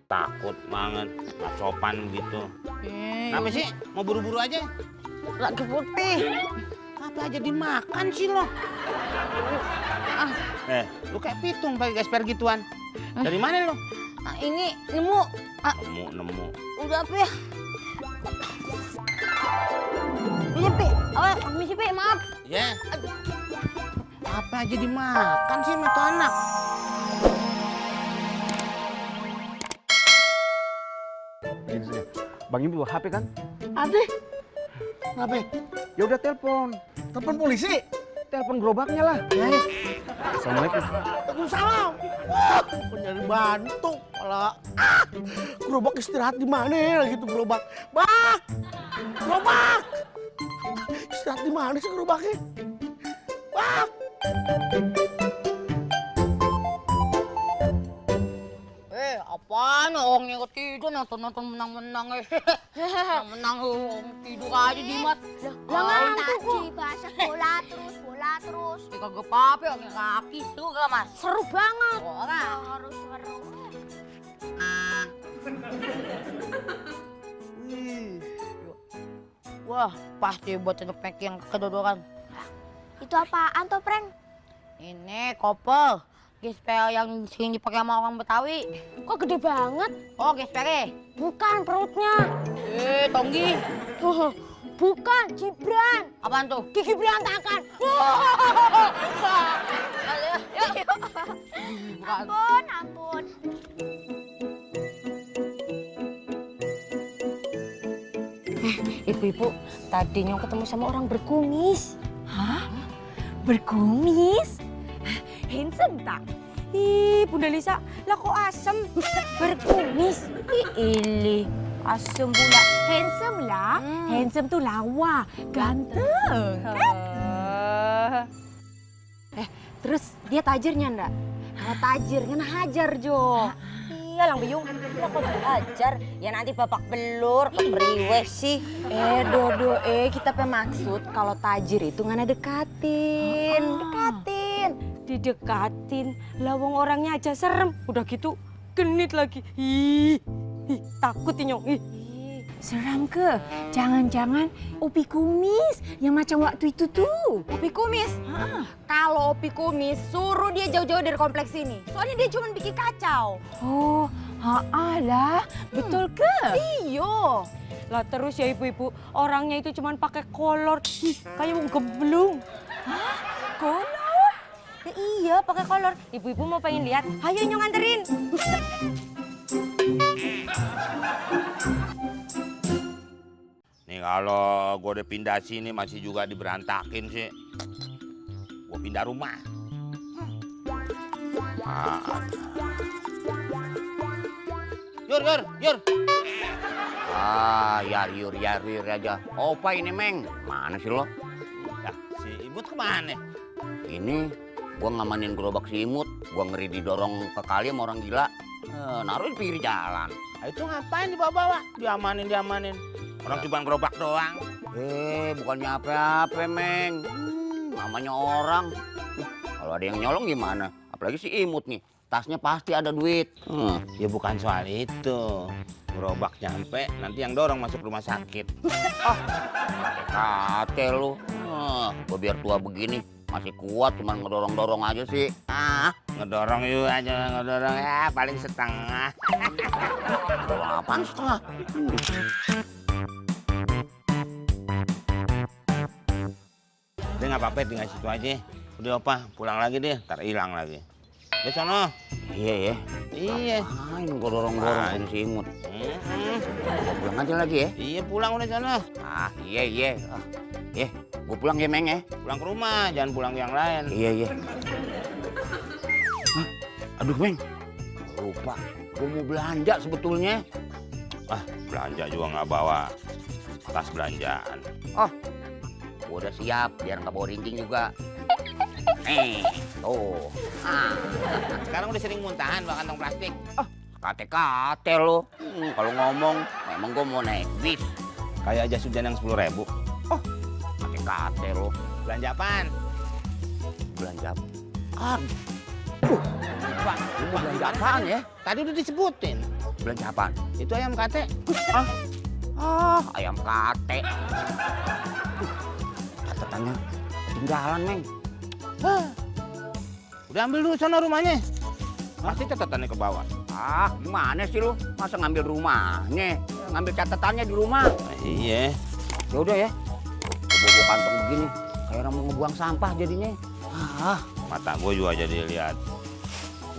takut banget, nggak sopan gitu. Kenapa sih? Mau buru-buru aja? Lagi putih. Apa aja dimakan sih lo? Lu kayak pitung pakai gesper gituan. Dari mana lo? Ini nemu. Nemu. Udah apa ya? Iya, Pi. Permisi, Pi. Maaf. Ya. Apa aja dimakan sih sama tuh anak? Bang Ibu bawa HP kan? Ade, kenapa? Ya udah telepon. Telepon polisi? Telepon gerobaknya lah. Assalamualaikum. Waalaikumsalam. Nyari bantu malah. Gerobak istirahat di mana lagi tuh gerobak? Bak! Gerobak! Istirahat di mana sih gerobaknya? Bak! Apaan orangnya ketidur nonton menang-menang menang tidur aja Dimat. Lah ngantuk kok. Bahasa bola terus. Ya kagak apa-apa pakai kaki juga Mas. Seru banget. Orang. Harus seru. Wah, pasti buat cepek yang kedodoran. Itu apaan toh, Pren? Ini kopel. Gesper yang sering dipakai sama orang Betawi. Kok gede banget? Oh, gespernya. Bukan perutnya. Tonggi. Bukan, Gibran. Apaan tuh? Gigi berantakan. Ampun. Ibu-ibu, tadi Nyong ketemu sama orang berkumis. Hah? Berkumis? Handsome tak? Ih, Bunda Lisa, lah kok asem? Berkumis? Ih, asem pula. Handsome lah. Handsome tuh lawa, ganteng. Kan? Terus dia tajirnya ndak? Kalau tajir, ngena hajar Jo. Iya, Lang Biyung. Lah kok diajar? Ya nanti bapak belur, kepriwe sih. Dodo, kita maksud kalau tajir itu ngana dekatin. Didekatin, lawang orangnya aja serem. Udah gitu, genit lagi. Ih, takut Nyong. Seram ke? Jangan-jangan Opi Kumis yang macam waktu itu tuh. Opi Kumis? Kalau Opi Kumis, suruh dia jauh-jauh dari kompleks ini. Soalnya dia cuma bikin kacau. Oh, lah, betul ke? Iyo. Lah terus ya ibu-ibu, orangnya itu cuma pakai kolor. Kayak wong gemblung. Hah? Kolor? Ya, iya, pakai kolor. Ibu-ibu mau pengen lihat? Ayo Nyong anterin. Nih kalau gue udah pindah sini masih juga diberantakin sih. Gue pindah rumah. Yur. Yur aja. Opa ini Meng. Mana sih lo? Ya, si Imut kemana? Ini gua ngamanin gerobak si Imut. Gua ngeri didorong ke kali sama orang gila. Naruh di pinggir jalan. Itu ngapain dibawa-bawa? Diamanin. Orang cuma gerobak doang. Bukannya apa-apa, Meng. Namanya orang. Kalau ada yang nyolong gimana? Apalagi si Imut nih. Tasnya pasti ada duit. Ya bukan soal itu. Gerobak nyampe, nanti yang dorong masuk rumah sakit. Kate lu. Gua biar tua begini masih kuat, cuma ngedorong-dorong aja sih. Ngedorong yuk aja, ngedorong ya paling setengah. Apaan setengah? Udah nggak apa-apa, tinggal situ aja. Udah apa, pulang lagi deh, ntar hilang lagi. Di sono. Iya. Main gua dorong-dorong si Imut. Pulang aja lagi ya. Iya, pulang udah sono. Iya. Gua pulang ya, Meng ya. Pulang ke rumah, jangan pulang ke yang lain. Iya. Aduh, Meng. Lupa. Gua mau belanja sebetulnya. Belanja juga nggak bawa tas belanjaan. Gua udah siap biar nggak bawa rinting juga. Tuh. Sekarang udah sering muntahan bawa kantong plastik. Kate-kate lo. Kalau ngomong, emang gue mau naik bis. Kayak jas hujan yang 10.000. Kate-kate lo. Belanja apaan? Belanja apaan? Lu mau belanja apaan ya? Tadi udah disebutin. Belanja apaan? Itu ayam kate. Ayam kate. Catatannya ketinggalan, Meng. Udah ambil dulu sana rumahnya. Pasti catatannya ke bawah. Gimana sih lu? Masa ngambil rumahnya? Ngambil catatannya di rumah. Iya. Ya udah ya. Bawa kantong begini, kayak orang mau ngebuang sampah jadinya. Mata gue juga jadi lihat.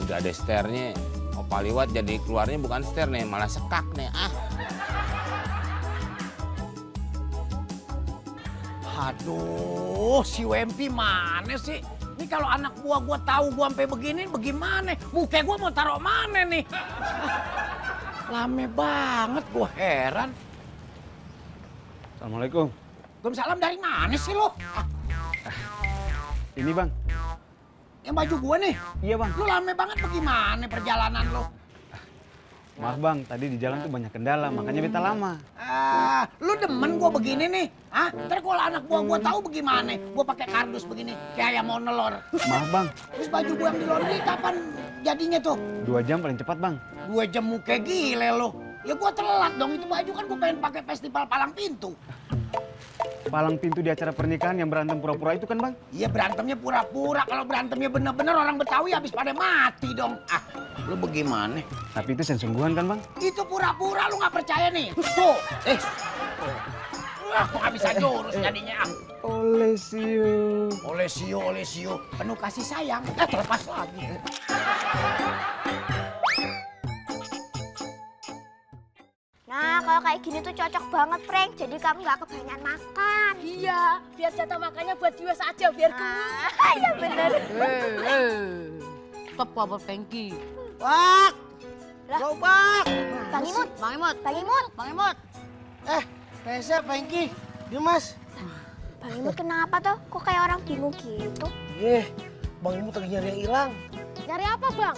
Udah ada sternya. Opa liwat jadi keluarnya bukan ster nih, malah sekak nih. Aduh, si Wempi mana sih? Ini kalau anak gua tahu gua sampai begini, bagaimana? Muka gua mau taruh mana nih? Lame banget, gua heran. Assalamualaikum. Waalaikumsalam, dari mana sih lo? Ini bang. Yang baju gua nih? Iya bang. Lu lame banget bagaimana perjalanan lo? Maaf bang, tadi di jalan tuh banyak kendala, makanya beta lama. Lu demen gua begini nih? Ntar kalau anak gua tahu bagaimana? Gua pakai kardus begini, kayak mau nelor. Maaf bang, Terus baju gua yang di laundry kapan jadinya tuh? 2 jam paling cepat bang. 2 jam muka gile lo. Ya gua telat dong, itu baju kan gua pengen pakai festival palang pintu. Palang pintu di acara pernikahan yang berantem pura-pura itu kan bang? Iya berantemnya pura-pura, kalau berantemnya bener-bener orang Betawi habis pada mati dong. Lu bagaimana? Tapi itu sungguhan kan bang? Itu pura-pura lu nggak percaya nih. Tuh, gua nggak bisa jurus jadinya. Olesio. Olesio, penuh kasih sayang. Terlepas lagi. Nah, kalau kayak gini tuh cocok banget, Frank. Jadi kamu nggak kebanyakan makan. Iya, biar jatah makannya buat Diwa saja, biar kenyang. Iya bener. Stop Pak Pengki. Wak! Lah. Gerobak! Bang Imut. Bang Imut. Bang Imut. Bang Imut. Reza, Pengki. Dimas. Bang Imut kenapa tuh? Kok kayak orang bingung gitu? Bang Imut lagi nyari yang hilang. Nyari apa, Bang?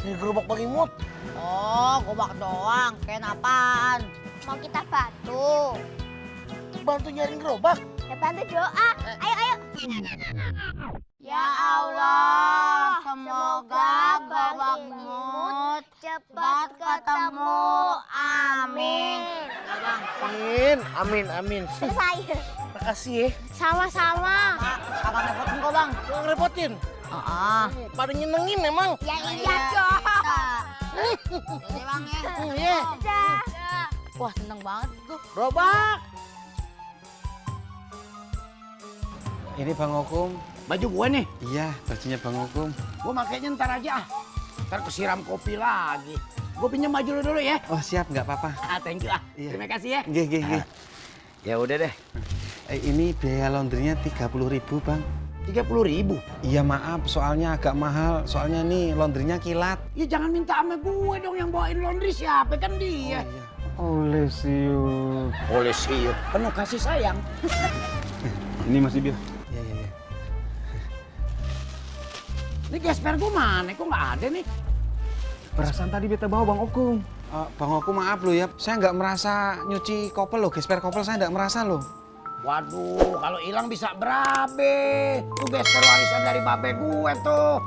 Ini gerobak Bang Imut. Oh, gobak doang. Kayak apaan? Mau kita bantu. Bantu nyariin gerobak. Ya bantu doa. Ayo. Ya Allah, semoga Babak Imut cepat ketemu. Amin. Amin. Selesai. Makasih ya. Sama-sama. Akan repotin kok bang. Lu ngerepotin. Pada nyenengin emang. Ya iya dong. Ini bang ya. Iya. Dah. Wah seneng banget tuh. Gerobak. Ini Bang Okum. Baju gua nih, Iya, bajunya Bang Okum. gua makainya ntar aja. Ntar kesiram kopi lagi. Gua pinjam baju lu dulu ya. Oh siap, nggak apa-apa. Thank you Iya. Terima kasih ya. Gih. Ya udah deh. Ini biaya laundrynya 30.000 bang. 30.000. Iya maaf, soalnya agak mahal. Soalnya nih laundrynya kilat. Ya jangan minta sama gue dong yang bawain laundry, siapa kan dia. Olesio. Olesio, penuh kasih sayang. Ini masih biar. Iya. Ini gesper gue mana? Kok nggak ada nih? Perasaan tadi beta bawa Bang Okum. Bang Okum maaf loh ya, saya nggak merasa nyuci kopel loh, gesper kopel saya nggak merasa loh. Waduh, kalau hilang bisa berabe. Tuh gesper warisan dari babe gue tuh.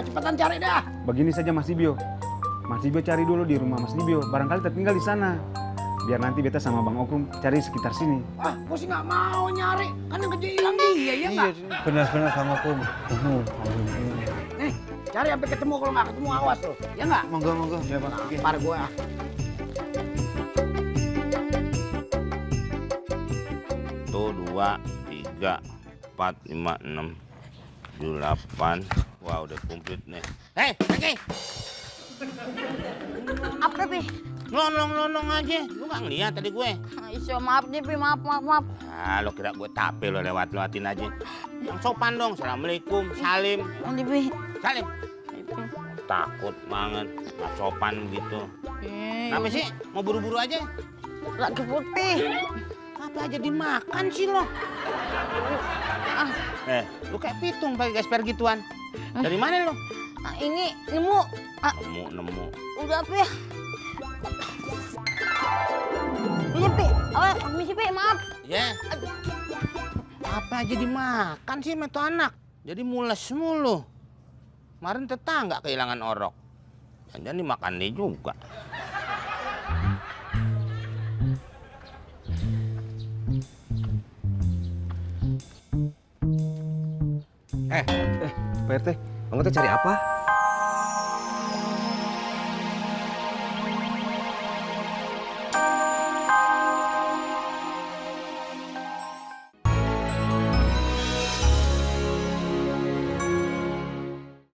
Cepetan cari dah. Begini saja Mas Dibio. Mas Dibio cari dulu di rumah Mas Dibio, barangkali tertinggal di sana. Biar nanti beta sama Bang Okum cari sekitar sini. Gue sih nggak mau nyari. Kan yang kerja hilang dia, ya nggak? Benar-benar Bang Okum. Nih, cari sampai ketemu. Kalau nggak ketemu awas tuh. Ya nggak? Monggo. Ya Bang. Par gue Tuh 2, 3, 4, 5, 6, 7, 8. Wah udah komplit nih. Pengki! Apa Pi? Lonong aja. Lu nggak ngeliat tadi gue? Iso maaf nih Pi, maaf. Lo kira gue tape lo lewat-lewatin aja. Yang sopan dong. Assalamualaikum. Salim. Nanti Pi. Salim. Takut banget. Nggak sopan gitu. Kenapa sih? Mau buru-buru aja? Lagi putih. Apa aja dimakan sih lo? Lu kayak pitung pakai gesper gituan. Dari mana lo? Ini nemu. Nemu. Udah Pi. Ini Pi. Permisi Pi, maaf. Ya. Apa aja dimakan sih meto anak? Jadi mules mulu. Kemarin tetangga kehilangan orok. Jangan dimakan dia juga. Pak RT, Bang teh cari apa?